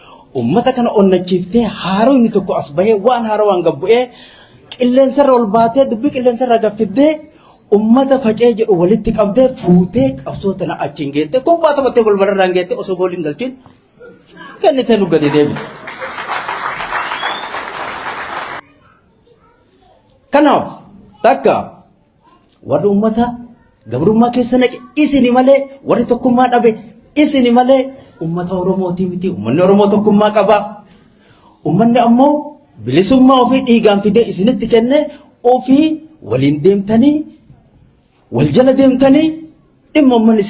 Ummata kana onnachiiftee haaromni tokko as bahee waan haarawaan gad bu'ee qilleensarra ol baatee dubbii qilleensarra gad fiddee ummata facee jedhu walitti qabdee fuutee qabsoo tana achiin geettee kubbaa taphattee golbalarraan geettee osoo gooliin galchiin kennitee nu gadi deebite. Kanaaf takka warri ummata gabrummaa keessa naqe isini malee warri tokkummaa dhabe isini malee ummata Oromootii miti. Ummanni Oromoo tokkummaa qaba. Ummanni ammoo bilisummaa ofii dhiigaan fidee isinitti kenne ofii waliin deemtanii wal jala deemtanii dhimma ummanni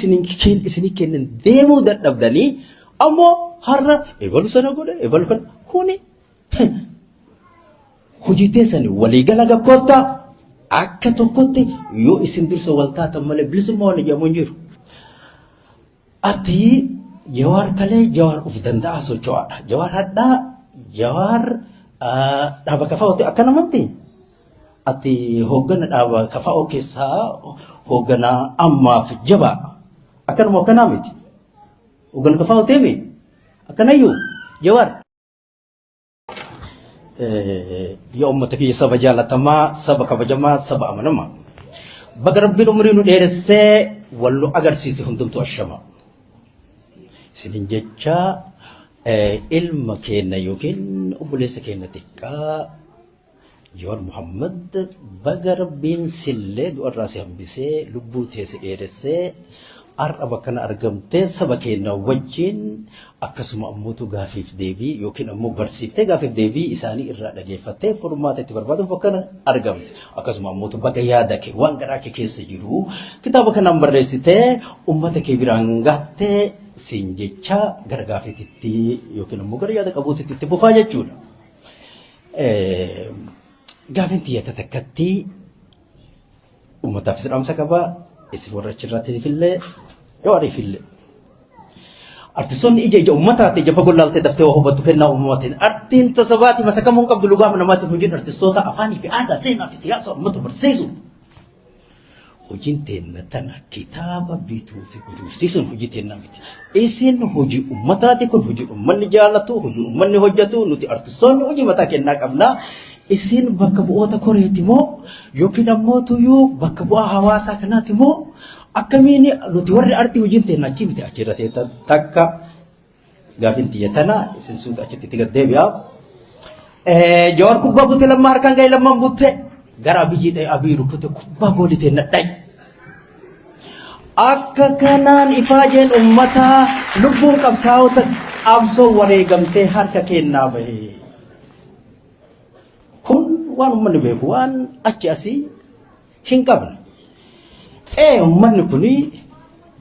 isinii kennan deemuu dadhabdanii ammoo har'a ebalu sana godhe ebalu kana kuni Hojii teessani walii gala gakkoottaa akka tokkotti yoo isin dursa wal taatan malee bilisummaa wanni jedhamu hin jiru. Ati Jawaar kalee Jawaar of danda'aa socho'aadha. Jawaar hadhaa Jawaar dhaaba kafaa'ooti akka namatti. Ati hooggana dhaaba kafaa'oo keessaa hooggana ammaaf jabaa. Akkanuma akkanaa miti. Hooggana kafaa'oo teemi akkanayyuu Jawaar. Yaa uummata kiyya saba jaalatamaa, saba kabajamaa, saba amanamaa. Baga Rabbiin umrii nu dheeressee wal nu agarsiise hundumtuu ashama. Isinin jecha ilma keenna yookiin obboleessa keenna xiqqaa Jawaar Muhammad baga Rabbiin sillee du'arraa si hambisee lubbuu tee si dheeressee har'a bakka kana argamtee saba keenya wajjin akkasuma ammootu gaafiif deebii yookiin ammoo barsiiftee gaafiif deebii isaanii irraa dhageeffattee furmaata itti barbaaduuf bakka kana argamte. Akkasuma ammootu baga yaada kee waan garaa kee keessa jiru kitaaba kanaan barreessitee ummata kee biraan gattee siin jecha gara gaafiititti yookiin ammoo gara yaada qabuutitti itti fufaa jechuudha. Gaafin tiyya ta takkatti uummataafis dhaamsa qaba isin warra achirraatiifillee jawaariifillee. Artistoonni ija ija uummataati ija fagoo laaltee daftee waa hubattu kennaa uumamaatiin artiin tasabaati masakamuu hin qabdu lugaama namaatiin hojiin artistoota afaanii fi aadaa seenaa fi siyaasa uummata barsiisu. Hojiin teenna tana kitaaba bituu fi gurgursiisuun hojii teenna miti. Isin hojii ummataati kun hojii ummanni jaalatu, hojii ummanni hojjetu, nuti artistoonni hojii mataa kennaa qabna. Isin bakka bu'oota koreeti moo yookiin ammoo tuyyuu bakka bu'aa hawaasaa kanaati moo akkamiin nuti warri artii hojiin teenna achii miti achirra takka Gaafin tiyya tana isin suuta achitti itti gad deebi'a. Jawaar kubbaa bute lammaa harkaan ga'e lammaan butte gara abiyyi dha'e abiyyi rukute kubbaa goolii teenna dha'e. Akka kanaan ifaajeen ummataa lubbuun qabsaa'ota qabsoo wareegamtee harka keennaa bahe. Kun waan ummanni beeku waan achi asii hin qabne. Ee ummanni kuni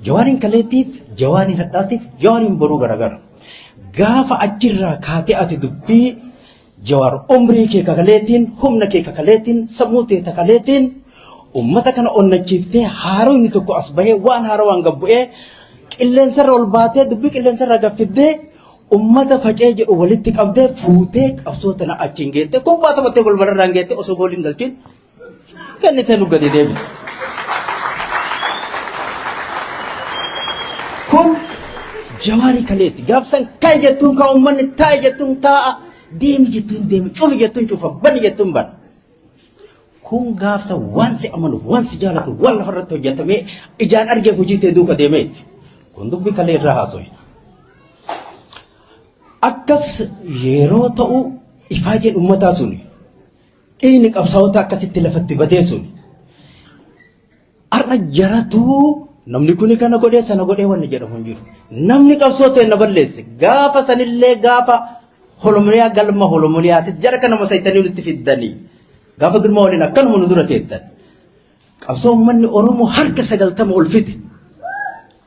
jawaariin kaleetiif, jawaariin hadhaatiif, jawaariin boruu garagara. Gaafa achirraa kaatee ati dubbii jawaar umrii kee kakaleetiin, humna kee kakaleetiin, sammuu tee kakaleetiin ummata kana onnachiiftee haaromni tokko as bahee waan haarawaan gad bu'ee qilleensarra ol baatee dubbii qilleensarra gad fiddee ummata facee jedhu walitti qabdee fuutee qabsoo tana achiin geettee kubbaa taphattee golbalarraan geettee osoo gooliin galchiin kennitee nu gadi deebite. Kun jawaarii kaleeti. Gaafsan ka'i jettuun kaa uummanni taa'i jettuun taa'a deemi jettuun deemi cufi jettuun cufa bani jettuun bana. Kun gaafsa waan si amanuuf waan si jaalatu waan lafarratti hojjetamee ijaan argee hojii tee duuka deemeeti. Kun dubbii kalee irraa haasoyna. Akkas yeroo ta'u ifaajeen uummataa suni Dhiigni qabsaa'ota akkasitti lafatti badee sun har'a jaratu namni kuni kana godhee sana godhee wanni jedhamu hin jiru. Namni qabsoo ta'e na balleesse gaafa sanillee gaafa holomoliyaa galma holomoliyaatis jara kana masaytanii nutti fiddanii gaafa girma waliin akkanuma nu dura teettan. Qabsoo uummanni Oromoo harka 90 ol fide.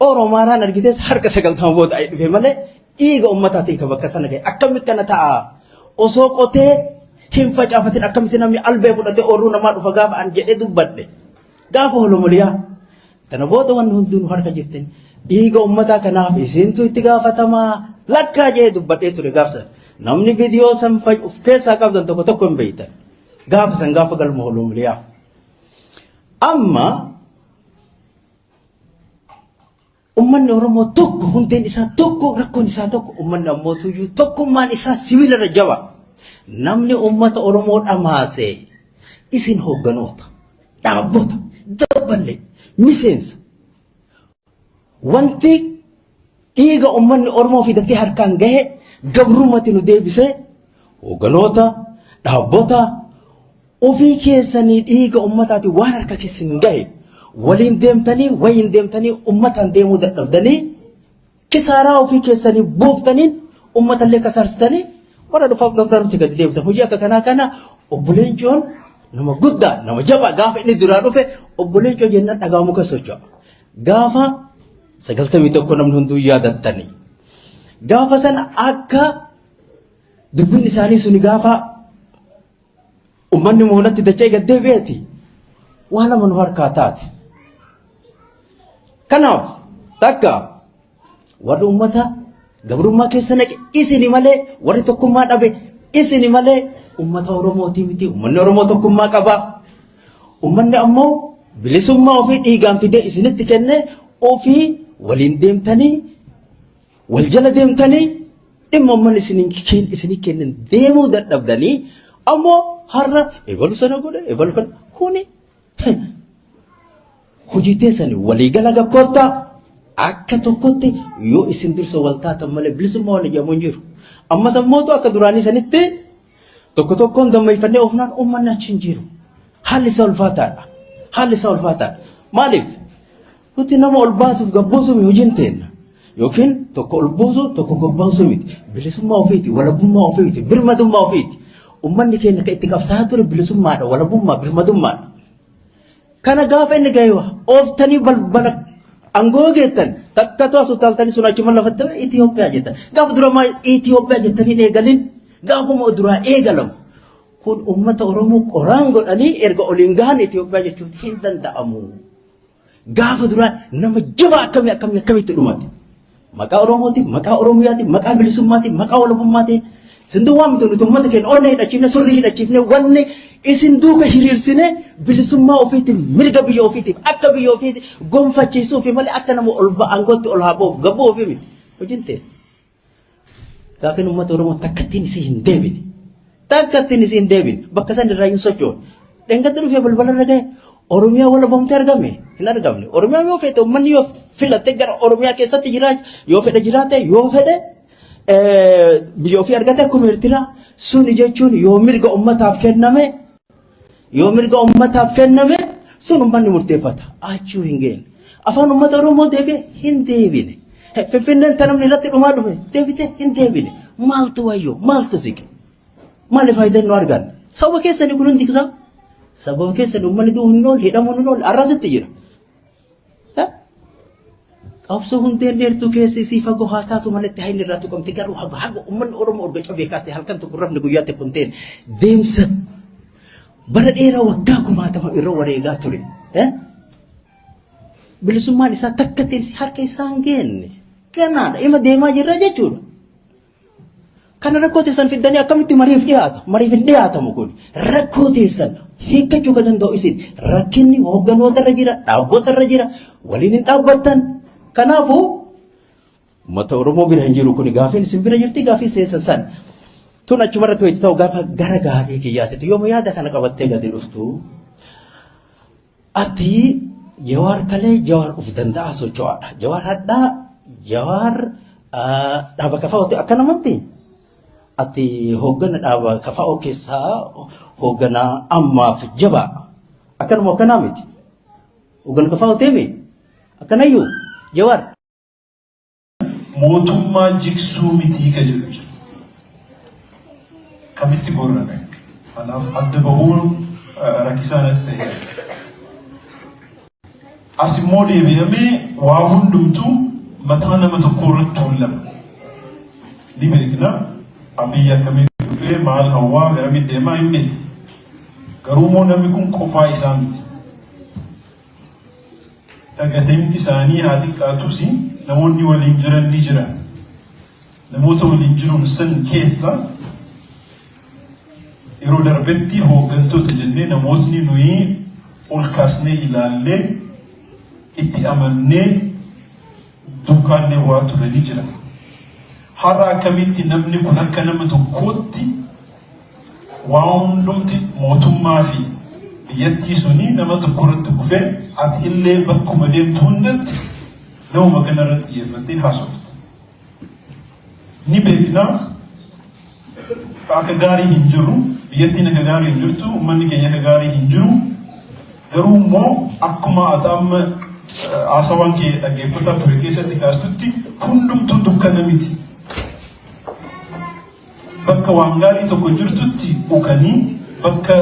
Oromaaraan argites harka 90 booda ayi dhufe malee dhiiga uummataatiin kan bakka sana gahe akkamitti kana ta'a? Osoo qotee hin facaafatin akkamitti namni albee fudhatee oorruu namaa dhufa gaafa an jedhee dubbadhe. Gaafa holomoliyaa. Kana booda wanni hundinuu harka jirtin. Dhiiga uummataa kanaaf isintu itti gaafatamaa lakkaa jedhee dubbadhee ture gaafsa. Namni viidiyoo san of keessaa qabdan tokko tokko hin beektan. Gaafa san gaafa galma holomoliyaa. Amma Ummanni Oromoo tokko, hundeen isaa tokko, rakkoon isaa tokko, ummanni ammoo tuyyuu tokkummaan isaa sibiila irra jaba. Namni ummata Oromoo dhamaase isin hoogganoota, dhaabbota, dabballee, miseensa. Wanti dhiiga ummanni Oromoo fidatee harkaan gahe gabrummatti nu deebisee hoogganoota, dhaabbota, ofii keessanii dhiiga ummataatiin waan harka keessan gahe waliin deemtanii wayiin deemtanii ummataan deemuu dadhabdanii kisaaraa ofii keessanii buuftaniin ummatallee kasaarsitanii warra dhufaaf dhufdarutti gadi deemtan. Hojii akka kanaa kana obbo Leencoon nama guddaa, nama jabaa. Gaafa inni duraa dhufe obbo Leencoo jennaan dhagaa muka socho'a. Gaafa 91 namni hunduu yaadattanii. Gaafa sana akka dubbiin isaanii suni gaafa ummanni moonatti dachee gad deebi'eeti waa lama nu harkaa taate. Kanaaf takka warri ummata gabrummaa keessa naqe isini malee, warri tokkummaa dhabe isini malee ummata Oromootii miti. Ummanni Oromoo tokkummaa qaba. Ummanni ammoo bilisummaa ofii dhiigaan fidee isinitti kenne. Ofii waliin deemtanii, wal jala deemtanii, dhimma ummanni isinii kennan deemuu dadhabdanii ammoo har'a ebalu sana godhe, ebalu kana. Kuni hojii teessanii. Waliigala gakkoottaa akka tokkotti yoo isin dursa wal taatan malee bilisummaa waan jedhamu hin jiru. Ammas ammootu akka duraanii sanitti tokko tokkoon dammeeffannee oofnaan uummanni achi hin jiru. Haalli isaa ulfaataadha. Haalli isaa ulfaataadha. Maaliif? Nuti nama ol baasuuf gabbuusuuf hojiin teenna. Yookiin tokko ol buusu, tokko gabbaasuu miti. Bilisummaa ofiiti, walabummaa ofiiti, birmadummaa ofiiti. Uummanni keenya kan itti qabsaa'aa ture bilisummaadha, walabummaa, birmadummaadha. Kana gaafa inni gahe ooftanii balbala aangoo geettan takkatu as utaaltanii sun achuma lafatti Itoophiyaa jettan. Gaafa dura maa Itoophiyaa jettanii hin eegalin? Gaafuma duraa eegalamu. Kun uummata Oromoo qoraan godhanii erga oliin gahan Itoophiyaa jechuun hin danda'amu. Gaafa duraa nama jabaa akkamii akkamii akkamitti dhumate? Maqaa Oromootiin, maqaa Oromiyaatiin, maqaa bilisummaatiin, maqaa walabummaatiin. Isin duwwaa miti, nuti uummata keenya onnee hidhachiifne, surrii hidhachiifne, wanni isin duuka hiriirsine bilisummaa ofiitiin, mirga biyya ofiitiif, akka biyya ofiitti gonfachiisuufi malee akka nama ol aangootti ol haa ba'uuf gabbuu ofii miti. Hojiin ta'e. Gaafiin uummata Oromoo takkattiin isii hin deebine. Takkattiin isii hin deebine. Bakka san irraa hin sochoone. Dheengadda dhufee balbala irra gahe Oromiyaa walabomtee argame hin argamne. Oromiyaa yoo fedhe, uummanni yoo filatte gara Oromiyaa keessatti jiraach yoo fedhe jiraate, yoo fedhe biyya ofii argate akkuma Eertiraa suni jechuun yoo mirga uummataaf kenname, yoo mirga uummataaf kenname sun uummanni murteeffata. Achuu hin geenye. Afaan uummata Oromoo deebi'e hin deebine. Finfinneen ta namni irratti dhumaa dhufe deebite hin deebine. Maaltu wayyoo? Maaltu siqe? Maali faayidaan nu argan? Sababa keessanii kun hundi isaa. Sababa keessanii uummanni du'uu hin oole, hidhamuun hin oole, arrasitti jira. Qabsoo hundeen dheertuu keessi isii fagoo haa taatu malee hayni irraa tuqamte, garuu haga haga uummanni Oromoo erga cabee kaasee halkan tokko rafne guyyaa tokko hin ta'in deemsa bara dheeraa waggaa kumaatama irra wareegaa ture. Bilisummaan isaa takka teessi harka isaa hin geenne. Ganaadha. Ima deemaa jirra jechuudha. Kana rakkoo teessan fiddanii akkamitti mariif dhiyaata? Mariif hin dhiyaatamu kun. Rakkoo teessan hiikkachuu kan danda'u isin. Rakkinni hoogganoota irra jira, dhaabbota irra jira, waliin hin dhaabbattan. Kanaafuu uummata Oromoo bira hin jiru kun, gaafiin isin bira jirti, gaafii teessan san. Tun achuma irratti wayitti ta'u gaafa gara gaafii kiyyaatitti yooma yaada kana qabattee gadi dhuftu. Ati Jawaar kalee Jawaar uf danda'a socho'aadha. Jawaar hadhaa Jawaar dhaaba kafaa'ooti akka namatti. Ati hooggana dhaaba kafaa'oo keessaa hooggana ammaaf jabaa. Akkanuma akkanaa miti. Hooggana kafaa'oo teemi. Akkanayyuu Jawaar. Mootummaa jigsuu mitii ka jedhu jira. Kamitti gorrame? Kanaaf adda bahuun rakkisaa natti ta'eera. As immoo deebi'amee waa hundumtuu mataa nama tokkoo irratti tuulama. Ni beekna, Abiyyi akkamiin dhufee, maal hawwaa, garamitti deemaa hin beeknu. Garuu immoo namni kun qofaa isaa miti. Dhagateemti isaanii haa xiqqaatus namoonni waliin jiran ni jira. Namoota waliin jiruun san keessa yeroo darbetti hooggantoota jennee namootni nuyi ol kaasnee ilaallee itti amannee Duukaallee waa ture ni jira. Har'a akkamitti namni kun akka nama tokkootti waa hundumti mootummaa fi biyyattii suni nama tokko irratti kufee, ati illee bakkuma deemtu hundatti namuma kana irratti xiyyeeffattee haasofta? Ni beekna, akka gaarii hin jiru, biyyattiin akka gaarii hin jirtu, uummanni keenya akka gaarii hin jiru. Garuu immoo akkuma ati amma haasawaan kee dhaggeeffataa ture keessatti kaastutti, hundumtuu dukkana miti. Bakka waan gaarii tokko jirtutti ukanii, bakka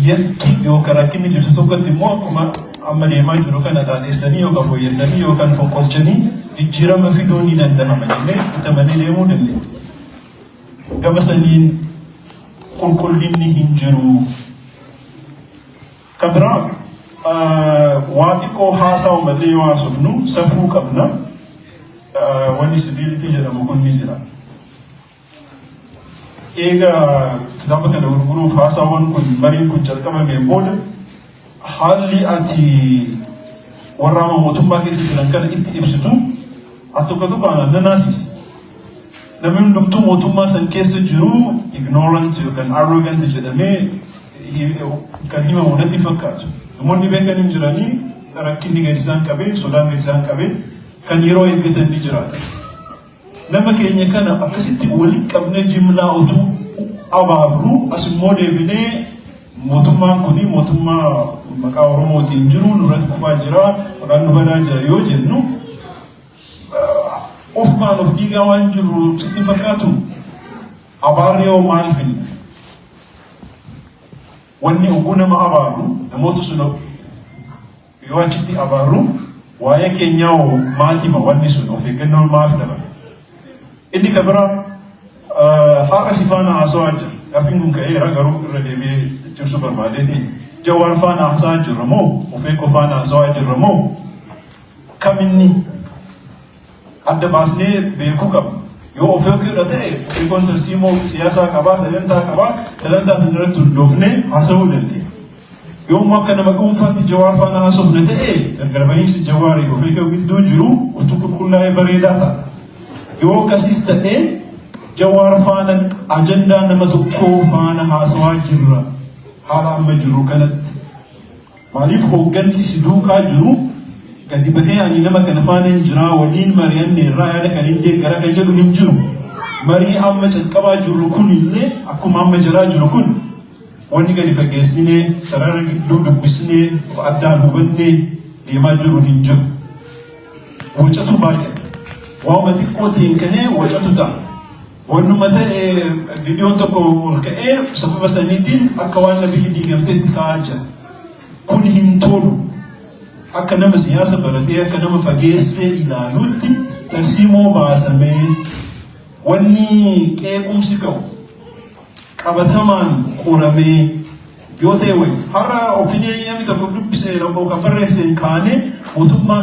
yakki yookaan rakkinni jirtu tokkotti immoo akkuma amma deemaa jiru kana dhaadheessanii yookaan fooyyessanii yookaan fonqolchanii jijjiirama fiduu ni danda'ama jennee itti amannee deemuu dandeenya. Gama saniin qulqullinni hin jiru. Kan biraa, waa xiqqoo haasawu malee yoo haasofnu safuu qabna. Wanni civility jedhamu kun ni jira. Eega kitaaba kana gurguruuf haasawwan kun, mariin kun calqabameen booda, haalli ati warra amma mootummaa keessa jiran kana itti ibsitu al tokko tokko anaan na naasisa. Namni hundumtuu mootummaa san keessa jiru ignorant yookaan arrogant jedhamee kan himamu natti fakkaatu. Namoonni beekan hin jiranii, rakkinni gadi isaan qabee, sodaan gadi isaan qabee, kan yeroo eeggatan ni jiraata. Nama keenya kana akkasitti walitti qabnee jimlaa utuu abaarru, as immoo deebinee mootummaan kuni mootummaa maqaa Oromootiin jiru nurratti kufaa jira, maqaan nu badaa jira yoo jennu, ofumaan of diigaa waan jiru sitti fakkaatu? Abaarri yoo maal finna? Wanni oguu nama abaarru, namoota sun yoo achitti abaarru, waa'ee keenyaa hoo maal hima wanni sun? Of eeggannoon maaf dhabame? Inni kan biraa, har'a si faana haasawaa jira. Gaaffiin kun ka'eera, garuu irra deebi'ee cimsuu barbaadeetiin. Jawaar faana haasawaa jirra moo of eegoo faana haasawaa jirra moo kaminni adda baasnee beekuu qabna. Yoo of eeguudha ta'e, of eegoon tarsiimoo siyaasaa qabaa, sagantaa qabaa, sagantaa sana irratti hundoofnee haasawuu dandeenya. Yoo immoo akka nama dhuunfaatti Jawaar faana haasofne ta'e, gargar bahiinsi Jawaarii fi of eeguu gidduu jiru utuu qulqullaa'ee bareedaa ta'a. Yoo akkasiis ta'e, Jawaar faana ajandaa nama tokkoo faana haasawaa jirra haala amma jiru kanatti. Maaliif hooggansi si duukaa jiru gadi bahee ani nama kana faana hin jiraa, waliin mari'anne irraa yaada kan hin deeggara kan jedhu hin jiru? Marii amma calqabaa jirru kun illee akkuma amma jalaa jiru kun, wanni gadi fageessinee sarara gidduu dubbisnee of addaan hubannee deemaa jirru hin jiru. Wacatu baay'ata. Waanuma xiqqoo ta'een kahee wacatu ta'a. Wannuma ta'e viidiyoon tokko ol ka'ee sababa saniitiin akka waan biyyi diigamteetti ka'aa jira. Kun hin tolu. Akka nama siyaasa baratee, akka nama fageessee ilaalutti, tarsiimoo baasamee wanni qeequmsi ka'u qabatamaan qoramee yoo ta'e wayi. Har'a opinion namni tokko dubbise kan barreesse kaanee mootummaa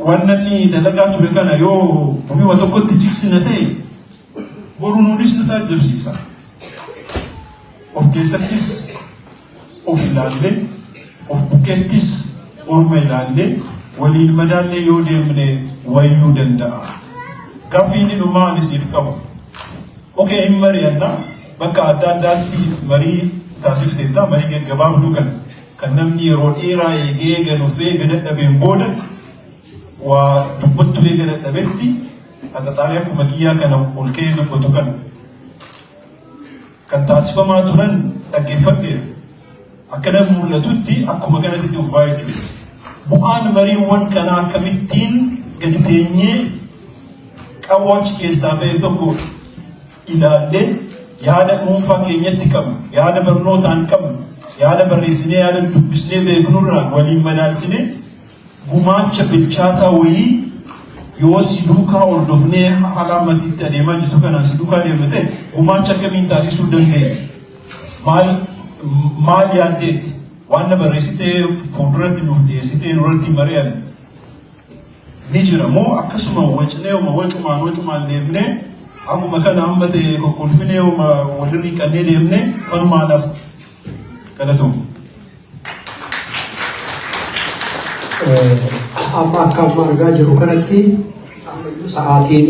waan namni dalagaa ture kana yoo guyyaa tokkotti jigsina ta'e, boru nuunis nu taajjabsiisa. Of keessattis of ilaallee, of bukkeettis orma ilaallee, waliin madaallee yoo deemne wayyuu danda'a. Gaaffii inni dhumaa ani siif qabu. Okay, hin mari'anna, bakka adda addaatti marii taasifteetta, marii gaggabaabduu kan kan namni yeroo dheeraa eegee gadhufee gadadhabeen booda waa dubbattu eega dadhabetti haxaxaarii akkuma kiyyaa kana ol ka'ee dubbatu kana kan taasifamaa turan dhaggeeffadheera. Akka nama mul'atutti akkuma kanatti dhufaa jechuudha. Bu'aan mariiwwan kanaa akkamittiin gadi teenyee qaboo achi keessaa ba'e tokko ilaallee, yaada dhuunfaa keenyatti qabnu, yaada barnootaan qabnu, yaada barreessinee, yaada dubbisnee beeknurraan waliin madaalsinee gumaacha bilchaataa wayii, yoo si duukaa hordofnee haala ammatiitti adeemaa jirtu kanaan si duukaa deemne ta'e, gumaacha akkamiin taasisuu dandeenya? Maal maal yaaddeetti? Waan na barreessitee fuulduratti nuuf dhiyeessitee nurratti mari'an ni jira moo akkasuma wacnee uma wacumaan wacumaan deemnee haguma kana amma ta'e kokkolfinee uma walirrii qannee deemnee kanumaan hafu? Galatooma. Amma akka amma argaa jirru kanatti ammayyuu sa'aatiin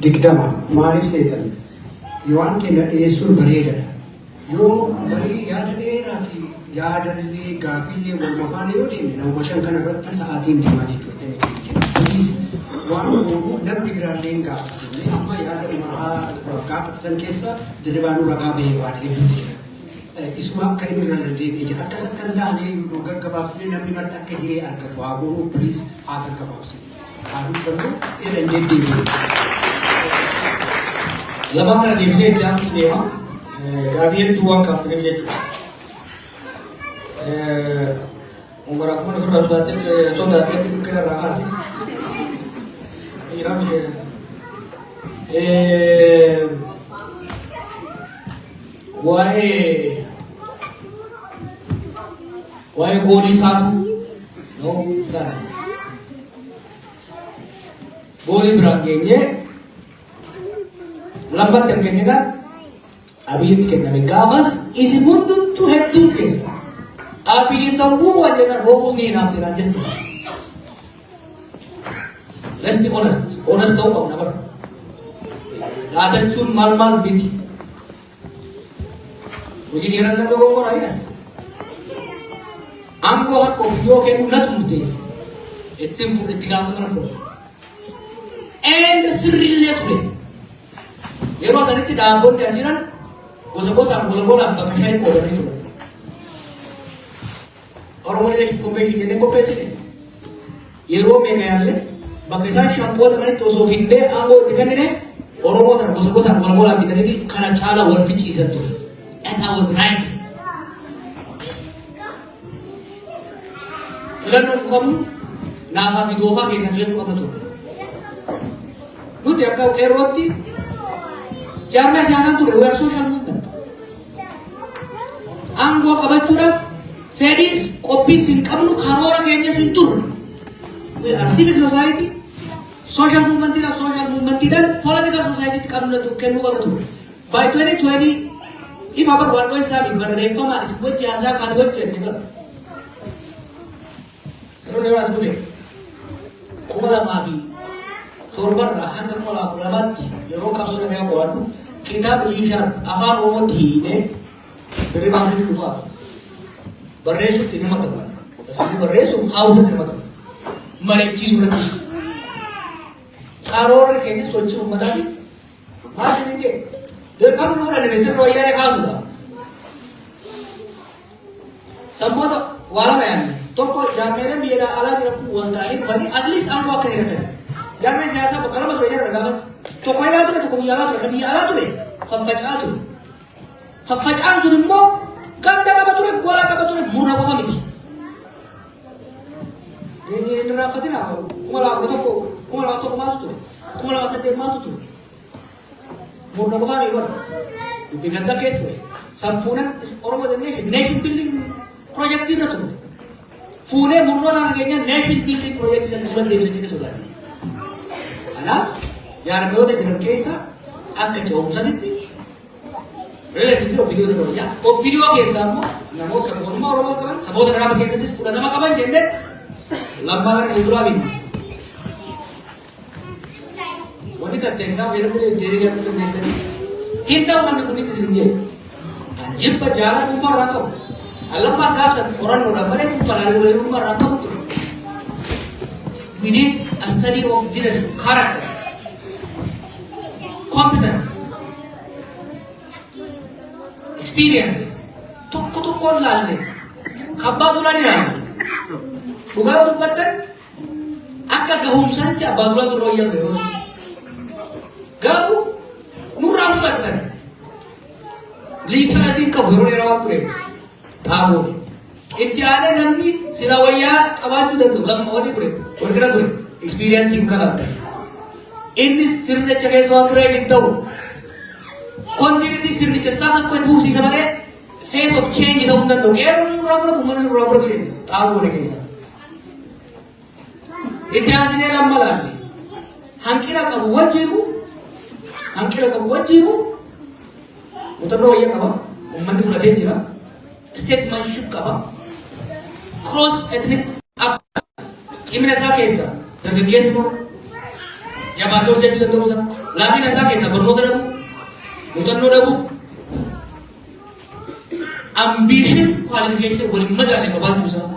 20. Maaliif seetan? Waan keenya dhiyeessuun bareedadha. Yoo marii yaada dheeraa fi yaadallee gaaffiillee wal mafaana yoo deemne, nama 5 kana irratti sa'aatiin deemaa jechuudha. Please, waan goonu namni biraallee hin gaafatu. Amma yaada dhumaa gaafatan keessa Dirribaan ragaa bahee waan hedduutu jira. Isuma akka inni irra deddeebi'ee jira. Akkas akka hin taane yoo gaggabaabsine, namni marti akka hiree argatu haa goonu. Please, haa gaggabaabsine. Haa dubbannu, irra hin deddeebi'u. Lamaan kana deebisee itti aanutti deema. Gaaffii hedduu waan kaaftaniif jechuudha. Umar akkuma ofirraa sodaatee bukkee irraa kaase. Dhiiraa ishee. Waa'ee goolii isaatu no isaan goolii biraan geenyee Lammatti hin kennina, Abiyyitti kenname. Gaafas isin hundumtuu hedduun keessa Abiyyi ta'uu waan jennan roobuus ni hinaafte naan jettu. Let's be honest. Honest ta'uu qabna bara. Dhaadachuun maal maal miti. Hojii dhiiran nan dogongoraa, yes. Aangoo harka ofiyyoo kennu natu murteesse. Ittiin fudhe, itti gaafatama fudhadhe. And sirriillee ture. Yeroo sanitti dhaabonni as jiran gosa gosaan, gola golaan bakka shani qoodamanii turan. Oromo Leadership Convention jennee qopheessine. Yeroo meeqa yaallee, bakka isaan shan qoodamanitti osoo finnee aangoo itti kennine, Oromoo sana gosa gosaan, gola golaan bitaniiti kana caala wal ficciisan ture. And I was right. Filannoo nu qabnu naafaa fi doofaa keessaa filachuu qabna turre. Nuti akka qeerrootti jaarmaa siyaasaa ture, we are social movement. Aangoo qabachuudhaaf fedhiis qophiis hin qabnu, karoora keenyas hin turre. We are civic society, social movementiidhaan, social movementiidhaan political society qabna kennuu qabna ture. By 2020 ifa bar waan isaa barreeffamaan isin wajji haasaa kan hojjenne bara. Yeroo yeroo as dhufe, 2007rraa hanga 2012tti, yeroo qabsoo nagaa qo'adhu, kitaaba Liishaan afaan Oromootti hiinee birri baasanii dhufaa. Barreessutti nama ta'u. Tasii barreessuuf kaawwatti nama ta'u. Mari'achiisuu irratti. Karoorri keenya sochii uummataati. Maal isin jee? Dirqama nu fudhanne sirna Wayyaanee kaasuudha. Sammoota waa lama yaadne. Tokko, jaarmeeleen biyya alaa jiran kun wal ta'anii dhufanii at least aangoo akka hiratan. Jaarmeen siyaasaa bakka lama ture jira gaafas. Tokko hidhaa ture, tokko biyya alaa ture. Kan biyya alaa ture faffaca'aa ture. Faffaca'aan sun immoo ganda qaba ture, gola qaba ture, murna qofa miti. Hin irraanfatina, 2011, 2001 maaltu ture? 2008 maaltu ture? Murna qofaa ni godha. Dubbii ganda keessa ture. San fuunan Oromoo jennee nation building project irra ture. Fuunee murnoota kana keenya nation building project san duuba deemee jennee sodaanne. Kanaaf jaarmiyoota jiran keessa akka ce'umsatitti relatively OPDO irra wayyaa. OPDO keessaa immoo namoota sabboonummaa Oromoo qaban, saboota biraa keessattis fudhatama qaban jennetti Lammaa gara fuulduraa binne. Wanni tatteen isaa keessatti deebii galuu dandeessanii. Hin ta'u namni kun inni isin hin jedhu. Kan jibba jaalala dhuunfaa irraa qabu. Lammaas gaafsan qorannoodhaan malee dhuunfaan hariiroo hiriyummaa irraa qabu ture. We need a study of leadership, character, competence, experience. Tokko tokkoon laalle. Abbaa Duulaa ni laalle. Dhugaa yoo dubbattan, akka gahumsatti Abbaa Duulaa turre wayyaa ture yeroo sana. Garuu nurraa fudhattan. Liitana siin qabu yeroo dheeraa waan tureef. Xaaboon. Itti aanee namni sila wayyaa qabaachuu danda'u lama wanni ture. Warqina ture. Experience hin kalaqtan. Innis sirnicha keessa waan tureef hin ta'u. Continuity sirnicha status quo itti fufsiisa malee face of change ta'uu hin danda'u. Qeerroon nurraa fudhatu, uummanni nurraa fudhatu jenna. Xaaboon keessa. Itti aansinee Lamma laalle. Hanqina qabu wajjiru, hanqina qabu wajjiru, muuxannoo wayya qaba. Uummanni fudhatee jira. Statesmanship qaba. Cross ethnic. Cimina isaa keessa dargaggeessa ta'u, jabaatee hojjechuu danda'uu isaa, laafina isaa keessa barnoota dhabuu, muuxannoo dhabuu, ambition qualification waliin madaalle qabaachuu isaa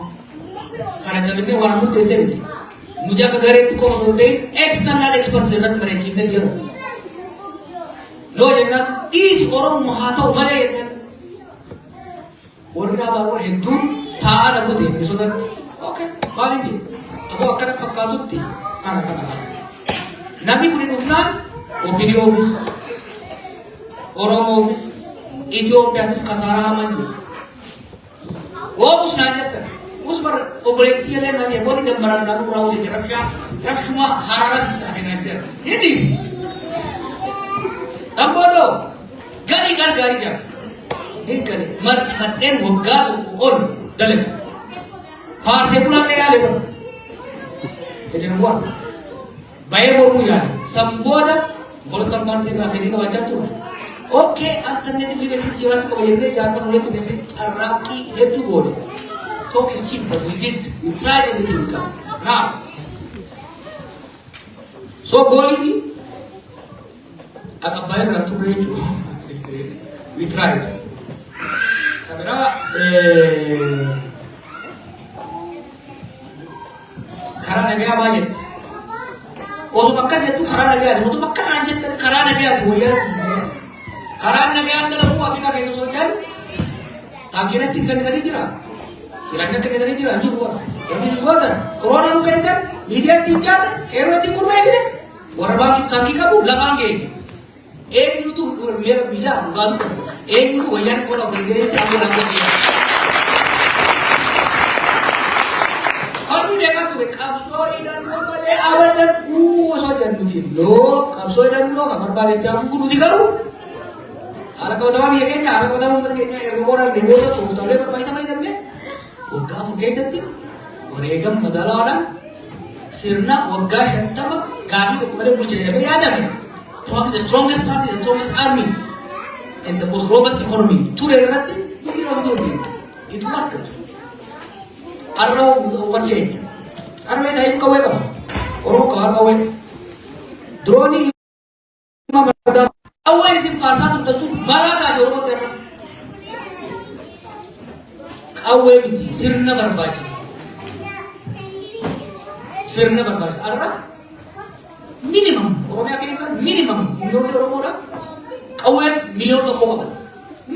kana callisnee waan murteessee miti. Nuti akka gareetti qofa osoo hin ta'in external experts irratti mari'achiifnee jira. Loo jennaan dhiisi, Oromoo haa ta'u malee jennaan warri dhaabaawwan hedduun taa'aa na bute misootatti. Okay, maaliin jedhu? Aboo akkana fakkaatutti kana kana kana. Namni kun dhufnaan OPDOfis, Oromoofis, Itoophiyaafis kasaaraa hamaan jiru. Oobus naan jettan. Us bar obboleettii illee naan jedhe wanni dammaraan naannoo biraa hojii rabshaa rabshuma hararas hin taate naan jedhan. Hin dhiisi. Dambooloo galii gargaarii jira. Hin gale marxifadheen waggaa 1 ol dalage. Faarsee bulaallee yaale bara. Jedhan bu'aa. Bayee mormuu yaale. San booda political party irraa fedhii qabaachaa ture. Okay, alternative leadership jiraachuu qaba jennee jaarmaa walitti dhufee carraaqqii hedduu goone. Talk is cheap, but we did. We tried everything we can. Now, so goaliin akka baay'ee irraa turre jechuudha. We tried. Kabiraa karaa nagayaa maa jette? Osuma akkas jettu karaa nagayaati. Osuma akkanaan jettan karaa nagayaati wayyaa. Karaan nagayaan dalaguu Afrikaa keessa osoo jiran taankiinattis kennitanii jira. Kilaashinatti kennitanii jira. Hin jiru. Wanti isin gootan koroonaa nu kennitan, miidiyaa ittiin ijaarre, qeerroo ittiin gurmeessine, warra baankiif taankii qabu lafaan geenye. Eenyutu meera biyyaa dhugaa dubbata? Eenyutu wayyaan qola of danda'eetti ammoo lafa keessa? Falmi meeqaa ture? Qabsoo hidhannoo malee abadan uu osoo jennuti. Noo, qabsoo hidhannoo kan barbaadetti hafuuf nuti garuu haala qabatamaa biyya keenya, haala qabatamaa uummata keenya erga qorannee booda tooftaalee barbaachisaa fayyadamne waggaa 4 keessatti wareegama madaalawaadhaan sirna waggaa 50 gaafii tokko malee bulchine jedhamee yaadame, probably the strongest party, the strongest army and the most robust economy ture irratti jijjiirama fiduu dandeenya. It worked. Har'a warra keenya. Har'a ta'ee qawwee qaba. Oromoo qaba qawwee. Diroonii hima mataa. Qawween isin faarsaa turtan sun balaa taate Oromoo irra. Qawwee miti, sirna barbaachisa. Sirna barbaachisa. Har'a minimum Oromiyaa keessa minimum miliyoonni Oromoodha. Qawwee 1 miliyoona qaban.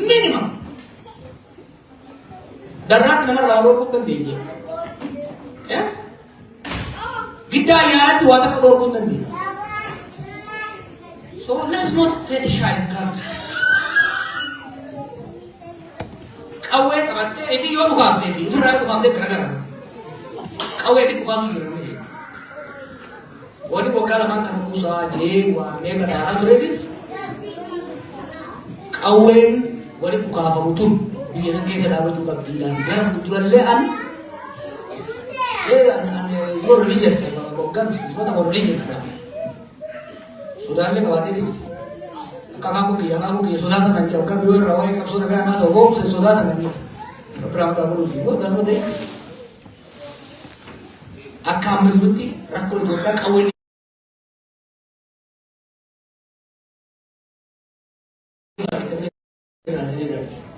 Minimum. Darraatti namarraa dhorkuu hin dandeenye. Giddaa ayyaanatti waa takka dhorkuu hin dandeenye. So let's not fetishize guns. Qawwee qabattee fi yoo dhukaaftee fi ofirraa yoo dhukaaftee garagara. Qawwee fi dhukaasuu jira namni keenya. Wanni waggaa lamaan kana kuusaa jee waa meeqa daaraa tureetis qawween wali dhukaafamu tun biyya san keessa dhaabachuu qabdiidhaan gara fuuldurallee an an is not religious about guns, is not about religion. Kanaaf sodaallee qabaadheeti miti. Akka akaakuu kiyya sodaatan kan jedhu akka biyyoon irraa waa'ee qabsoo nagaa naa ta'u goomse sodaatan kan jedhu rabbi raamataa godhuufi boo that's what. Akka amma jirutti rakkoo Itoophiyaa qawween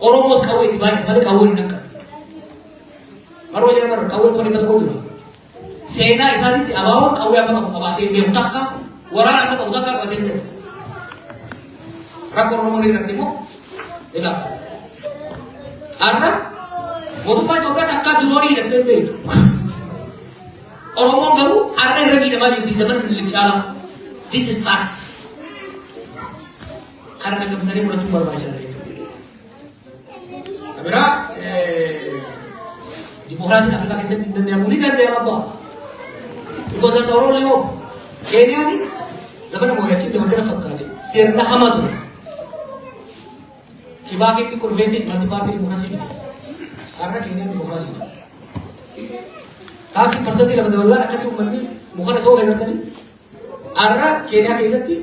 Oromoos qawwee itti baay'ate malee qawween hin hanqatu. Maroo jedhama qawwee 100,000 jira. Seenaa isaatitti abaaboon qawwee amma qabu qabaatee hin beeku takka, waraana amma qabu takka qabatee hin beeku. Rakkoo Oromoo irratti immoo ilaala. Har'a mootummaa Itoophiyaa takkaa diroonii hidhattee hin beektu. Oromoon garuu har'a irra miidhamaa jirti zamana Minilik caalaa. This is fact. Kana dandamsanii fudhachuun barbaachisaadha jechuudha. Biraa dimokiraasiin Afrikaa keessatti hin danda'amu, ni danda'ama abbaa. Because that's our only hope. Keeniyaan zamana mooyachiin dabakkana fakkaate sirna hamaa ture. Kibaakitti qulfeetti multi party democracy fide. Har'a Keeniyaan dimokiraasiidha. Taaksii 2% dabalaan akkatti uummanni mukana soo fayyadamtanii har'a Keeniyaa keessatti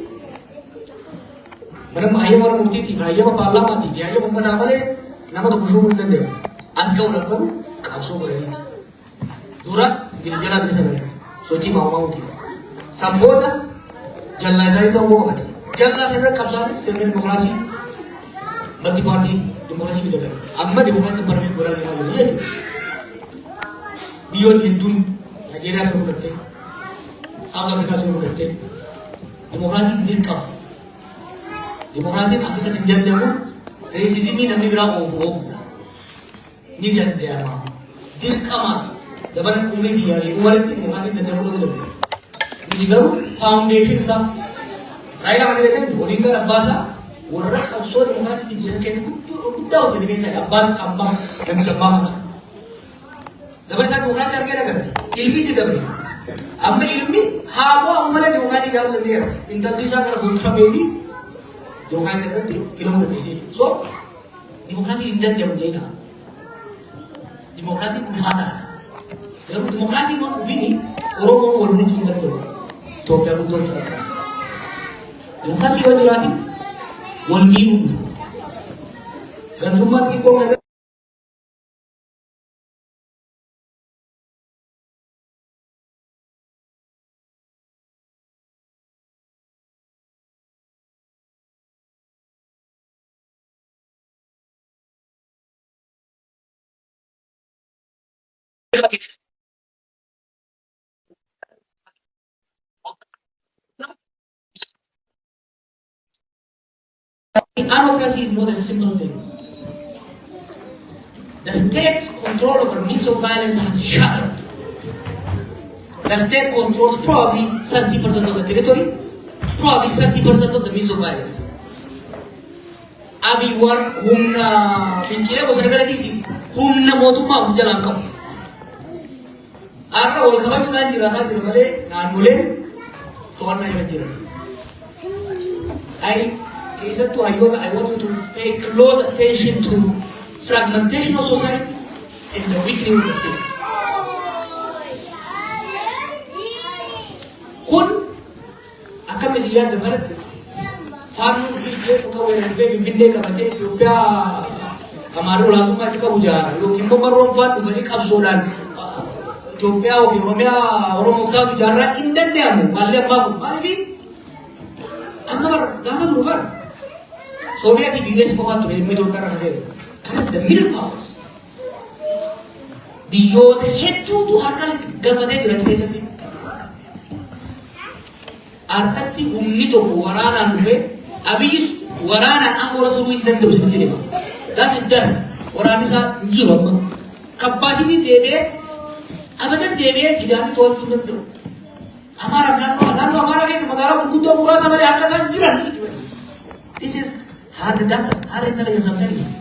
mana hayyama mana murtiitiif, hayyama paarlaamaatiif, hayyama uummataa malee nama tokko shuumuu hin danda'u. As ga'uudhaaf garuu qabsoo godhaniiti. Dura Ingiliz jalaa bilisa bahe. Sochii Maawmaawuti. San booda jallaa isaanii ta'uu qabate. Jallaa sirna qabsaanis sirna dimokiraasii multi party dimokiraasii fidatan. Amma dimokiraasii perfect godhaa deemaa jiru jechuudha. Biyyoonni hedduun, Naajeeriyaa soo fudhattee, South Africa soo fudhattee, dimokiraasiin dirqama. Dimokiraasiin Afrikatti hin danda'amu racism namni biraa oofu oofudha. Ni danda'ama. Dirqamaas dabala umrii biyyaa fi umaritti dimokiraasiin danda'amuu danda'u. Nuti garuu foundation isaa Raayilaa kan beekan waliin gara abbaa isaa warra qabsoo dimokiraasiitiin biyya keessa guddaa hojjete keessa abbaan abbaa namicha abbaa kana. Zaman isaa dimokiraasii argee agarre. Ilmi itti dabre. Amma ilmi haa amma malee dimokiraasii ijaaruu danda'eera. Intalti isaa gara fuuldura beekni dimokiraasii irratti filamuu dandeessi jechuudha. So dimokiraasiin hin danda'amu jeena. Dimokiraasiin ulfaataadha. Garuu dimokiraasiin waan dhufini Oromoon wal bulchuu hin danda'u. Itoophiyaa guddoo taasisaa. Dimokiraasii yoo jiraatin wal miidhuu dhufu. Gandummaa xiqqoo ganda Anocracy is not a simple thing. The state's control over means of violence has shattered. The state controls probably 30% of the territory, probably 30% of the means of violence. Abiy war humna fincilee bosona gara dhiisi, humna mootummaa of jalaan qabu. Har'a wal kabajuudhaan jiraataa jiru malee naannoleen to'annaa jala jiran. I keessattuu hayyoota, I want you to pay close attention to fragmentation of society and the weakening of the state. Kun akkamitti yaadda kanatti Faannoon hiikee dhuka weeraree dhufee Finfinnee qabatee Itoophiyaa Amaarri olaantummaa itti qabu jaara yookiin immoo Marroon faan dhufanii qabsoodhaan Itoophiyaa yookiin Oromiyaa Oromoof taatu jaarraa hin danda'amu. Maalli ammaa kun maaliif amma bar gaafa turu bar Sooviyetii fi US qofaa ture dhimma Itoophiyaa irra kaseeru. Kana the middle powers biyyoota hedduutu harka galfatee jira achi keessatti. Har'atti humni tokko waraanaan dhufee Abiyyis waraanaan aangoo irra turuu hin danda'u isinitti hima. That is done. Waraanni isaa hin jiru amma. Capacity deebi'ee abadan deebi'ee gidaamii to'achuu hin danda'u. Amaaraaf naannoo Amaaraa keessa magaalaa gurguddoo muraasa malee harka isaan jiran. This is hard data, hard intelligence, I'm telling you.